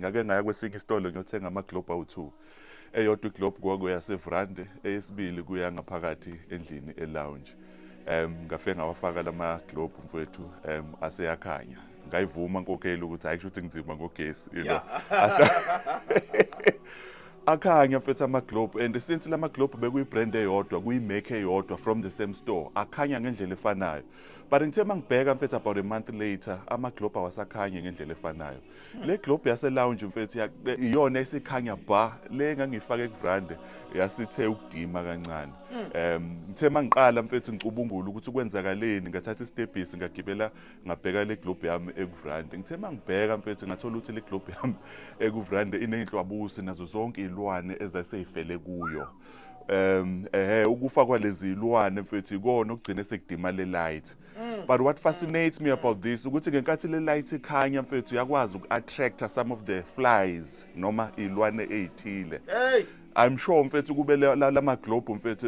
Ngake ngaya kwesinye isitolo ngiyothenga ama-globe awu-2. Eyodwa iglobe kwakuyasevrande, eyesibili kuya ngaphakathi endlini e-lounge. Ngafike ngawafaka lama globe, mfowethu, aseyakhanya. Ngayivuma nkokheli ukuthi hayi, kusho ukuthi ngizima ngogesi. Akhanya, mfethu, ama-globe, and since lama globe bekuyi-brand eyodwa, kuyi-make eyodwa from the same store, akhanya ngendlela efanayo. But ngithe mangibheka, mfethu, about a month later, ama-globe awasakhanye ngendlela efanayo. Le globe yase-lounge, mfethu, iyona esikhanya ba. Le engangiyifake ekuvrande yasithe ukudima kancane. Ngithe mangiqala, mfethu, ngicubungula ukuthi kwenzakaleni, ngathatha isitebhisi, ngagibela, ngabheka le globe yami ekuvrande. Ngithe mangibheka, mfethu, ngathola ukuthi le globe yami ekuvrande iney'nhlwabusi nazo zonke iy'lwane ezasey'fele kuyo. Ukufa kwalezi zilwane, mfethu, ikona okugcine sekudima le light. But what fascinates me about this ukuthi ngenkathi le light ikhanya, mfethu, yakwazi uku-attracta some of the flies noma iy'lwane ey'thile. Hey. I'm sure, mfethu, kube lama globe, mfethu,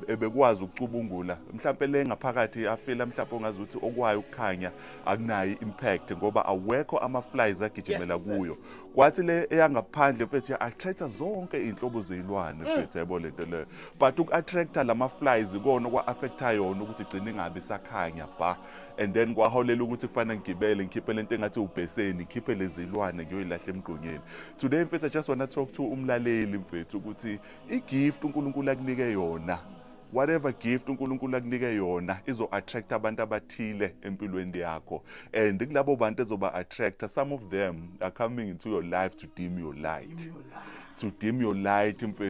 ebekwazi ukucubungula mhlambe le ngaphakathi afila, mhlambe ongazi ukuthi okwayo ukukhanya akunayo impact ngoba awekho ama flies agijimela kuyo. Kwathi le eyangaphandle, mfethu, ya attracta zonke inhlobo zezilwane, mfethu, yabo lento leyo. But uku-attracta lama flies ikona kwa affecta yona ukuthi igcine ingabi sakhanya ba, and then kwaholela ukuthi kufanele ngigibele, ngikhiphe lento engathi ubheseni, ngikhiphe lezi zilwane, ngiyoyilahla emgqonyeni. Today, mfethu, I just wanna talk to umlaleli, mfethu, ukuthi i-gift uNkulunkulu akunike yona, whatever gift uNkulunkulu akunike yona, izo attract abantu abathile empilweni yakho, and kulabo bantu ezoba attract, some of them are coming into your life to dim your light, to dim your light, mfethu.